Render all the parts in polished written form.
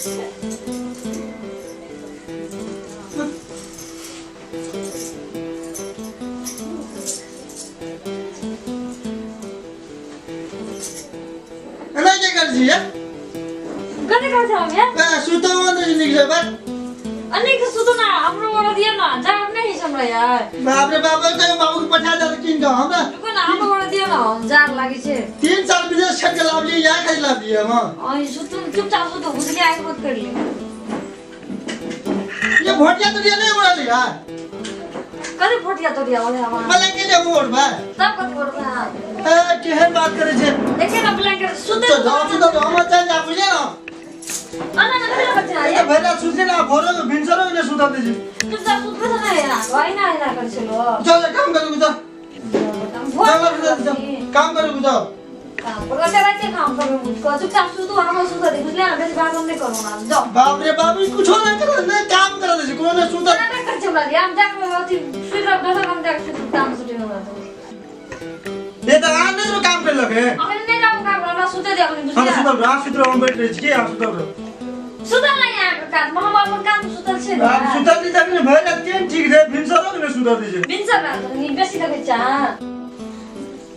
एना के कर छी कथी करै छी हम ये ए सुतो नहीं निक छै बस अने के सुतो ना हमरो वाला दिया ना जा हम नहीं हमरा यार बाप रे बाप तो बाबू के पठा दे किन के हमरा रुको ना हमरो वाला दिया ना हम जार लागे छै 3 साल विदेश छोड़ के लाभ लिए या खाली लाभ लिए हम और सुतो चुपचाप सुतो बुझले आइ मत कर ले ये भोटिया तो नहीं उड़ा लिया कथी फोटिया तोड़िया ओले हम पलंग के जे मोड़ बा तब कथी बोलबे अहाँ ए केहन बात करे छे देखिए ना ब्लैंकेट सुते तो जाओ सुतो तो हम चल जा बुझे ना ना ना कथी बच्चा ये ये भैया सुते ना भोरे में भिनसरो ने सुता दे छी चुपचाप सुतबे त नहीं ना भाई ना ना कर छलो जाओ जा काम करू जाओ भोर जाओ जाओ काम करू जाओ काम पर बच्चा बच्चे काम करू मुझको चुपचाप सुतू हम सुता दे बुझले ना बेसी बात हम नहीं करू ना जाओ बाप रे बाप ई कुछो नहीं करे नहीं काम करे दे छी कोनो ने सुता नाटक कर छला रे हम जाके अथी सुति रह दोसर हम जाके सुतू ताम सुते हमरा तो ये तो आ नहीं तो काम कर लगे अखन नहीं जाऊ काम हमरा सुते दे अखन हम बुझले सुतल रह सुतल हम बैठ रहे छी की हम सुतल रह सुतल नहीं अहाँके काज हम अपन काम सुतल छै आप सुतल नहीं तखने भैया केहन ठीक रे भिनसरो ने सुता दे छी बिनसर नि बेसी देखै चा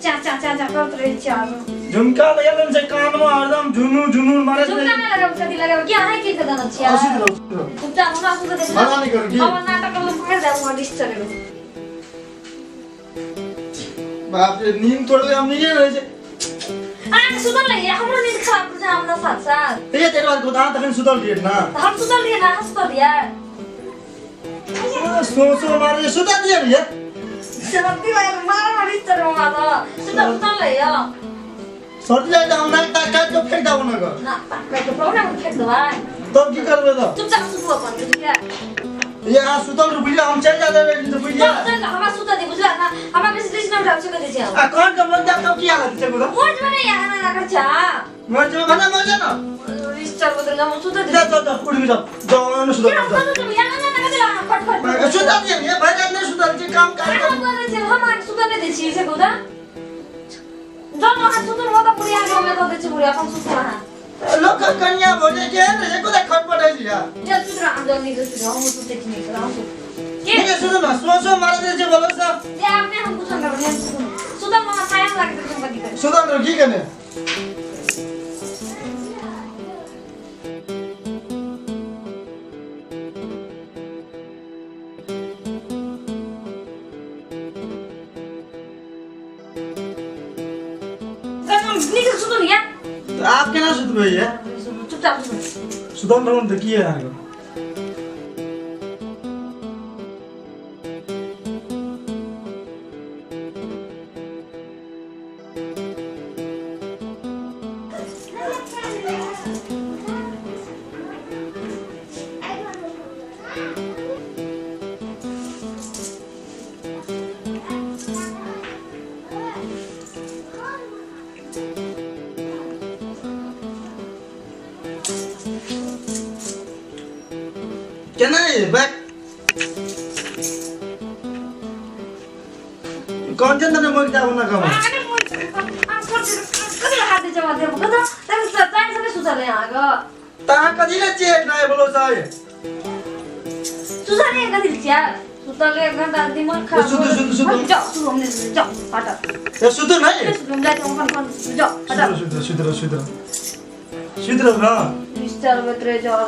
चा चा चा चा करत रहै छी आरो झुमका लगल छै कान में हरदम झुनू झुनू मारे झुमका नहि लगाब कथी लगाब कि अहाँ की के देने छियै सुत रहो सुत रहो चुपचाप हमरा सुतऽ दे मना नहीं करू की हमर नाटक करब पकड़ि देब हमरा डिश चलेबै बाप रे नींद तोड़ हम नहीं रहे छै अहाँके सुतल नहीं हमरो नींद खराब कर छै हमरा साथ साथ ये तेरे बात को तखन सुतल रहिए ना तऽ हम सुतल रहियै ना अहाँ सुतल रहियै सो सो मारे सुता दिए रे सर्दी लागल मारा मारी चढ़ हमरा तऽ सुतल सुतल रहियै सर्दी जाय त हम नाक ताक काट के फेंक दाऊ ना ना ताक के प्रॉब्लम फेंक देबै तब की करबे त चुपचाप सुतू अपन बुझलियै ये आ सुतल रह बुझलिए हम चल जाते रहे तो बुझलिए चल चल हमरा सुतऽ दे बुझला ना हमरा बेसी दिस ना उठाब छै कथी छै आ कौन के मन जा तब की हालत छै बुझा मोज में नहीं आना ना कर चा मर जो खाना मर जा ना रिस चल बदल हम सुतऽ दे जा जा जा उठ जा जा ना सुतल क्या हम सुतऽ दे ना ना कथी ला खट खट सुता दिए ये भाई जान नहीं सुतल छै काम काज हम करै छै हम अहाँके सुतऽ नहि दै छियै से कहू तऽ जब अहाँ सुतल हो तऽ बुढ़िया के हमे दऽ दै छियै बुढ़िया अपन सुतू अहाँ लोक के कनिया भोजे के ने एको दा खटपट है जिया चल सुत रह हम जल्दी से सुत हम सुतै छी नहीं हम सुत के ठीक है सुनो ना सो सो मारे दे छै बोलो सब जे आपने हम कुछ ना करब सुतल मामा साया लागे तऽ हम कथी करी सुतल रह की कने नीक से सुतू या तो आप केना सुतबै ये चुपचाप सुतू सुतल रहू तऽ की है अहाँके केना ये बैक कौन चंदन ने मोर जाओ ना कम कथी हाथ दै छै माथे कथी चारि सके सुतल है अहाँके ता कथी ले चेक ना बोलो साहब सुतल है कथी छियै सुतल एक घंटा दिमाग खराब सुतू, सुतू, सुतू। जाओ सुतू हमने जाओ हटा ए सुतू नहीं सुतू हम जाइ छी हम अपन जाओ हटा सुतू सुतू सुतू सुतू सुतू ना बिस्तर में रहे जाओ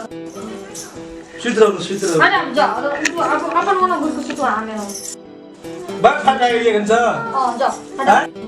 सुतू रहो सुतू रहो हटा जाओ अपन अपन मनो घुर के सुतू हमे बात फाटा गेलियै कन जाओ हटा हैं?